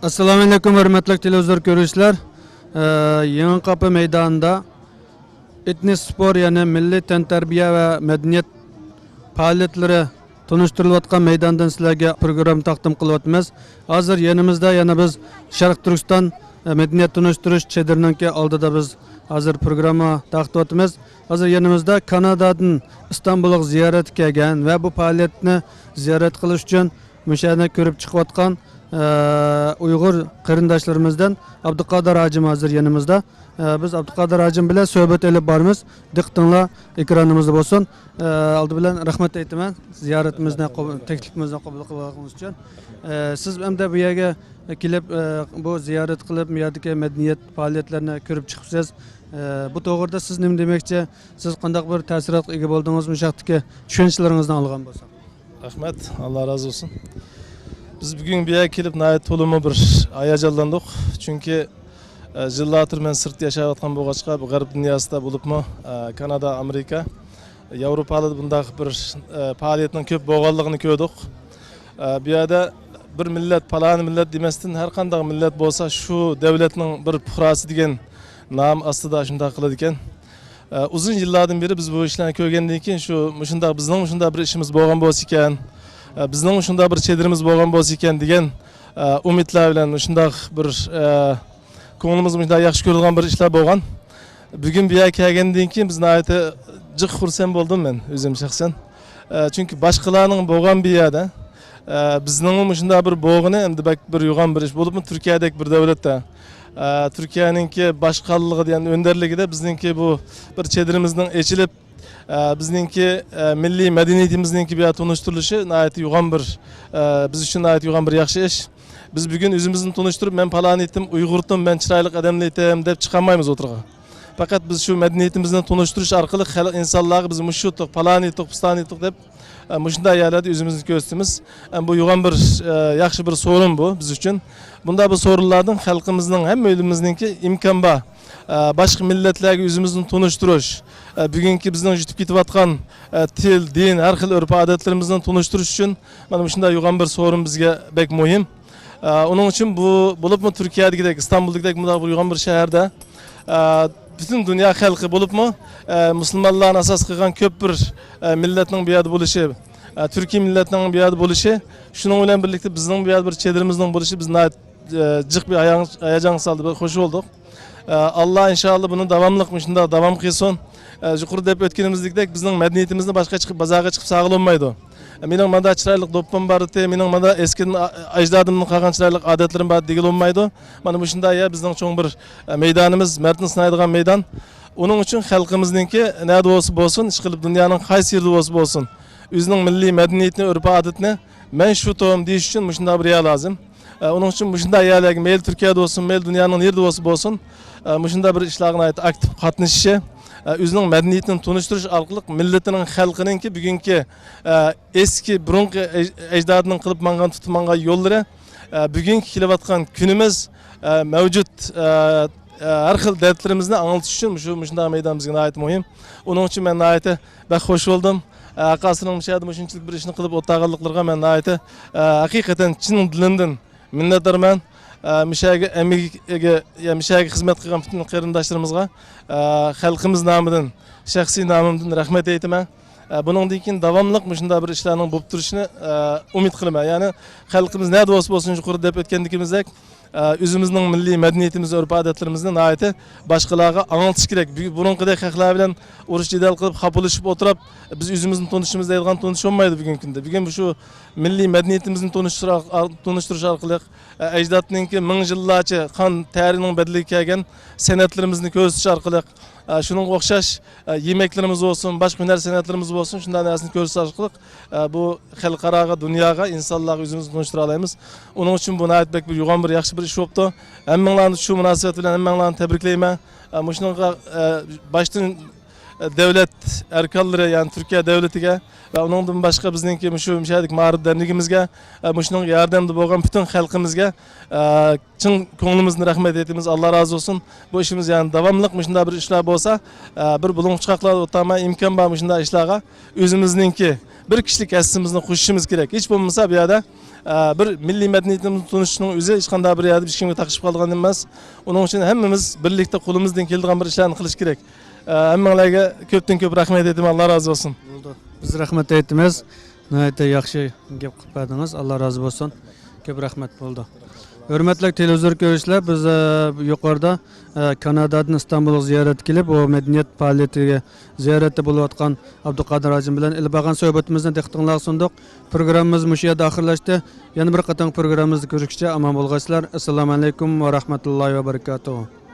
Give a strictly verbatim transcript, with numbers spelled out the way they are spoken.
ئەسسالامۇ ئەلەيكۇم، ھۆرمەتلىك تېلېۋىزور كۆرۈشلەر. ئە، يېڭى قاپا مەيدانىدا ئېتنىك سپور، يەنى مىللىي تەنتەربىيە ۋە مەدەنىيەت پائالىيەتلىرى تونۇشتۇرۇلۇۋاتقان مەيداندىن سىلەرگە پروگرامما تەقدىم قىلىۋاتىمىز. ھازىر يېنىمىزدا يەنە بىز شەرقىي تۈركىستان، ئە، مەدەنىيەت تونۇشتۇرۇش چېدىرىنىڭكى ئالدىدا بىز ھازىر پروگرامما تارقىتىۋاتىمىز. ھازىر يېنىمىزدا كانادادىن ئىستانبۇلغا زىيارەتكە كەلگەن ۋە بۇ پائالىيەتنى زىيارەت قىلىش ئۈچۈن مۇشۇ يەرنى كۆرۈپ چىقىۋاتقان، ئە، ئۇيغۇر قېرىنداشلىرىمىزدىن ئابدۇقادىر ھاجىم ھازىر يېنىمىزدا. ئە، بىز ئابدۇقادىر ھاجىم بىلەن سۆھبەت ئېلىپ بارىمىز. دىققىتىڭلار ئېكرانىمىزدا بولسۇن. ئە، ئالدى بىلەن رەھمەت ئېيتىمەن زىيارىتىمىزنى قوبۇل، تەكلىپىمىزنى قوبۇل قىلغىنىڭىز ئۈچۈن. ئە، سىز ئەمدى بۇ يەرگە كېلىپ، ئە، بۇ زىيارەت قىلىپ، بۇ يەردىكى مەدەنىيەت پائالىيەتلىرىنى كۆرۈپ چىقىپسىز. ئە، بۇ توغرىدا سىز نېمە دېمەكچى؟ سىز قانداق بىر تەسىراتقا ئىگە بولدىڭىز؟ مۇشۇ ھەقتىكى چۈشەنچىلىرىڭىزنى ئاڭلىغان بولساق. رەھمەت، ئاللا رازى بولسۇن. بىز بۈگۈن بۇ يەرگە كېلىپ ناھايىتى تولىمۇ بىر ھاياجانلاندۇق. چۈنكى، ئە، يىللاردىن بۇيان سىرتتا ياشاۋاتقان بولغاچقا، بۇ غەرب دۇنياسىدا بولۇپمۇ، ئە، كانادا، ئامېرىكا، ياۋروپالاردا بۇنداق بىر، ئە، پائالىيەتنىڭ كۆپ بولغانلىقىنى كۆردۇق. ئە، بۇ يەردە بىر مىللەت، پالانى مىللەت دېمەستىن، ھەر قانداق مىللەت بولسا، شۇ دەۋلەتنىڭ بىر پۇقراسى دېگەن نام ئاستىدا شۇنداق قىلىدىكەن. ئە، ئۇزۇن يىللاردىن بېرى بىز بۇ ئىشلارنى كۆرگەندىن كېيىن، شۇ مۇشۇنداق بىزنىڭ مۇشۇنداق بىر ئىشىمىز بولغان بولسا ئىكەن، ئە، بىزنىڭ مۇشۇنداق بىر چېدىرىمىز بولغان بولسا ئىكەن دېگەن، ئە، ئۈمىدلەر بىلەن مۇشۇنداق بىر، ئە، كۆڭلىمىز مۇشۇنداق ياخشى كۆرىدىغان بىر ئىشلار بولغان. بۈگۈن بۇ يەرگە كەلگەندىن كېيىن بىز ناھايىتى جىق خۇرسەن بولدۇم مەن ئۆزۈم شەخسەن. ئە، چۈنكى باشقىلارنىڭ بولغان بۇ يەردە، ئە، بىزنىڭمۇ مۇشۇنداق بىر بولغىنى ئەمدى بەك بىر يوغان بىر ئىش، بولۇپمۇ تۈركىيەدەك بىر دۆلەتتە. ئە، تۈركىيەنىڭكى باشقانلىقىدا، يەنى ئۆندەرلىكىدە بىزنىڭكى بۇ بىر چېدىرىمىزنىڭ ئېچىلىپ، ئە، بىزنىڭكى، ئە، مىللىي مەدەنىيىتىمىزنىڭكى بۇ يەردە تونۇشتۇرۇلۇشى ناھايىتى يوغان بىر، ئە، بىز ئۈچۈن ناھايىتى يوغان بىر ياخشى ئىش. بىز بۈگۈن ئۆزىمىزنى تونۇشتۇرۇپ، مەن پالانىيتىم، ئۇيغۇرتۇم، مەن چىرايلىق ئادەملىيتىم دەپ چىقالمايمىز ئوتتۇرىغا. پەقەت بىز شۇ مەدەنىيىتىمىزنى تونۇشتۇرۇش ئارقىلىق خەلق ئىنسانلارغا بىز مۇشۇتۇق، پالانىيتۇق، پۇستانىيتۇق دەپ، ئە، مۇشۇنداق يەرلەردە ئۆزىمىزنى كۆرسىتىمىز. ئە، بۇ يوغان بىر، ئە، ياخشى بىر سورۇن بۇ بىز ئۈچۈن. بۇنداق بىر سورۇنلاردىن خەلقىمىزنىڭ، ھەممە ئۆيلىرىمىزنىڭكى ئىمكان بار، ئە، باشقا مىللەتلەرگە ئۆزىمىزنى تونۇشتۇرۇش، ئە، بۈگۈنكى بىزنىڭ يىتىپ كېتىۋاتقان، ئە، تىل، دىن، ھەر خىل ئۆرپ-ئادەتلىرىمىزنى تونۇشتۇرۇش ئۈچۈن مانا مۇشۇنداق يوغان بىر سورۇن بىزگە بەك مۇھىم. ئە، ئۇنىڭ ئۈچۈن بۇ، بولۇپمۇ تۈركىيەدىكىدەك، ئىستانبۇلدىكىدەك مۇنداق بىر يوغان بىر شەھەردە، ئە، پۈتۈن دۇنيا خەلقى بولۇپمۇ، ئە، مۇسۇلمانلارنى ئاساس قىلغان كۆپ بىر، ئە، مىللەتنىڭ بۇ يەردە بولۇشى، ئە، تۈركىي مىللەتنىڭ بۇ يەردە بولۇشى، شۇنىڭ بىلەن بىرلىكتە بىزنىڭ بۇ يەردە بىر چېدىرىمىزنىڭ بولۇشى بىزنى ناھايىتى، ئە، جىق بىر ھاياجان، ھاياجانغا سالدى، بىر خوش بولدۇق. ئە، ئاللا ئىنشائاللا بۇنى داۋاملىق مۇشۇنداق داۋام قىلسۇن. ئە، يۇقىرىدا دەپ ئۆتكىنىمىزدەك بىزنىڭ مەدەنىيىتىمىزنى باشقا چىقىپ بازارغا چىقىپ سالغىلى بولمايدۇ. ئە، مېنىڭ مانا چىرايلىق دوپپام بار ئىدى، مېنىڭ مانا ئەسكىدىن، ئە، ئەجدادىمدىن قالغان چىرايلىق ئادەتلىرىم بار دېگىلى بولمايدۇ. مانا مۇشۇنداق يەر بىزنىڭ چوڭ بىر، ئە، مەيدانىمىز، مەردنى سىنايدىغان مەيدان. ئۇنىڭ ئۈچۈن خەلقىمىزنىڭكى نەدە بولسا بولسۇن، ئىشقىلىپ دۇنيانىڭ قايسى يېرىدە بولسا بولسۇن، ئۆزىنىڭ مىللىي مەدەنىيىتىنى، ئۆرپ-ئادىتىنى، مەن شۇ توم دېيىش ئۈچۈن مۇشۇنداق بىر يەر لازىم. ئە، ئۇنىڭ ئۈچۈن مۇشۇنداق يەرلەرگە، مەيلى تۈركىيەدە بولسۇن، مەيلى دۇنيانىڭ نېرىدە بولسا بولسۇن، ئە، مۇشۇنداق بىر ئىشلارغا ناھايىتى ئاكتىپ قاتنىشىشى، ئە، ئۆزىنىڭ مەدەنىيىتىنى تونۇشتۇرۇش ئارقىلىق مىللىتىنىڭ، خەلقىنىڭكى بۈگۈنكى، ئە، ئەسكى بۇرۇنقى ئەج-، ئەجدادىنىڭ قىلىپ ماڭغان، تۇتۇپ ماڭغان يوللىرى، ئە، بۈگۈنكى كېلىۋاتقان كۈنىمىز، ئە، مەۋجۇت، ئە، ئە، ھەر خىل دەردلىرىمىزنى ئاڭلىتىش ئۈچۈن مۇشۇ، مۇشۇنداق مەيدان بىزگە ناھايىتى مۇھىم. ئۇنىڭ ئۈچۈن مەن ناھايىتى بەك خوش بولدۇم. ئە، ھەققاسىنىڭ مۇشۇ يەردە مۇشۇنچىلىك بىر ئىشنى قىلىپ ئولتۇرغانلىقلىرىغا مەن ناھايىتى، ئە، ھەقىقەتەن چىن دىلىمدىن مىننەتدارمەن. ئە، مۇشۇ يەرگە ئەمگىكىگە، يا مۇشۇ يەرگە خىزمەت قىلغان پۈتۈن قېرىنداشلىرىمىزغا، ئە، خەلقىمىز نامىدىن، شەخسىي نامىمدىن رەھمەت ئېيتىمەن. ئە، بۇنىڭدىن كېيىن داۋاملىق مۇشۇنداق بىر ئىشلارنىڭ بولۇپ تۇرۇشىنى، ئە، ئۈمىد قىلىمەن. يەنى خەلقىمىز نەدە بولسا بولسۇن، يۇقىرىدا دەپ ئۆتكەندىكىمىزدەك، ئە، ئۆزىمىزنىڭ مىللىي مەدەنىيىتىمىزنى، ئۆرپ-ئادەتلىرىمىزنى ناھايىتى باشقىلارغا ئاڭلىتىش كېرەك. بۈ-، بۇرۇنقىدەك خەقلەر بىلەن ئۇرۇش-جېدەل قىلىپ، خاپىلىشىپ ئولتۇرۇپ، بىز ئۆزىمىزنى تونۇشىمىز دەيدىغان تونۇش بولمايدۇ بۈگۈنكى كۈندە. بۈگۈن شۇ مىللىي مەدەنىيىتىمىزنى تونۇشتۇر-، تونۇشتۇرۇش ئارقىلىق، ئە، ئەجدادنىڭكى مىڭ يىللارچە قان تەرىنىڭ بەدىلىگە كەلگەن سەنئەتلىرىمىزنى كۆرسىتىش ئارقىلىق، ئە، شۇنىڭغا ئوخشاش، ئە، يېمەكلىرىمىز بولسۇن، باشقا ھۈنەر سەنئەتلىرىمىز بولسۇن، شۇنداق نەرسىنى كۆرسىتىش ئارقىلىق، ئە، بۇ خەلقئاراغا، دۇنياغا، ئىنسانلارغا ئۆزىمىزنى تونۇشتۇرالايمىز. ئۇنىڭ ئۈچۈن بۇ ناھايىتى بەك بىر يوغان بىر ياخشى بىر ئىش بوپتۇ. ھەممىڭلارنى شۇ مۇناسىۋەت بىلەن ھەممىڭلارنى تەبرىكلەيمەن. ئە، مۇشۇنىڭغا، ئە، باشتىن، ئە، دۆلەت ئەركانلىرى، يەنى تۈركىيە دۆلىتىگە ۋە ئۇنىڭدىن باشقا بىزنىڭكى مۇشۇ مۇشۇ يەردىكى مائارىپ دەرنىكىمىزگە، ئە، مۇشۇنىڭغا ياردەمدە بولغان پۈتۈن خەلقىمىزگە، ئە، چىن كۆڭلىمىزدىن رەھمەت ئېيتىمىز، ئاللا رازى بولسۇن. بۇ ئىشىمىز يەنە داۋاملىق مۇشۇنداق بىر ئىشلار بولسا، ئە، بىر بۇلۇڭ چىقاقلاردا ئولتۇرماي، ئىمكان بار مۇشۇنداق ئىشلارغا ئۆزىمىزنىڭكى بىر كىشىلىك ھەسسىمىزنى قوشۇشىمىز كېرەك. ھېچ بولمىسا بۇ يەردە، ئە، بىر مىللىي مەدەنىيىتىمىزنى تونۇشنىڭ ئۆزى ھېچقانداق بىر يەردە ھېچكىمگە تاقىشىپ قالىدىغان ئەمەس. ئۇنىڭ ئۈچۈن ھەممىمىز بىرلىكتە قولىمىزدىن كېلىدىغان بىر ئىشلارنى قىلىش كېرەك. ئە، ھەممىڭلارگە كۆپتىن كۆپ رەھمەت ئېيتىمەن. ئاللا رازى بولسۇن. بولدى. بىز رەھمەت ئېيتىمىز. ناھايىتى ياخشى گەپ قىلىپ بەردىڭىز. ئاللا رازى بولسۇن. كۆپ رەھمەت. بولدى. ھۆرمەتلىك تېلېۋىزور كۆرۈشلەر، بىز، ئە، يۇقىرىدا، ئە، كانادادىن ئىستانبۇلغا زىيارەتكە كېلىپ، ئۇ مەدەنىيەت پائالىيىتىگە زىيارەتتە بولۇۋاتقان ئابدۇقادىر ھاجىم بىلەن ئېلىپ بارغان سۆھبىتىمىزنى دىققىتىڭلارغا سۇندۇق. پروگراممىمىز مۇشۇ يەردە ئاخىرلاشتى. يەنە بىر قېتىم پروگراممىمىزدا كۆرۈشكىچە ئامان بولغايسىلەر. ئەسسالامۇ ئەلەيكۇم ۋە رەھمەتۇللاھى ۋە بەرىكاتۇھۇ.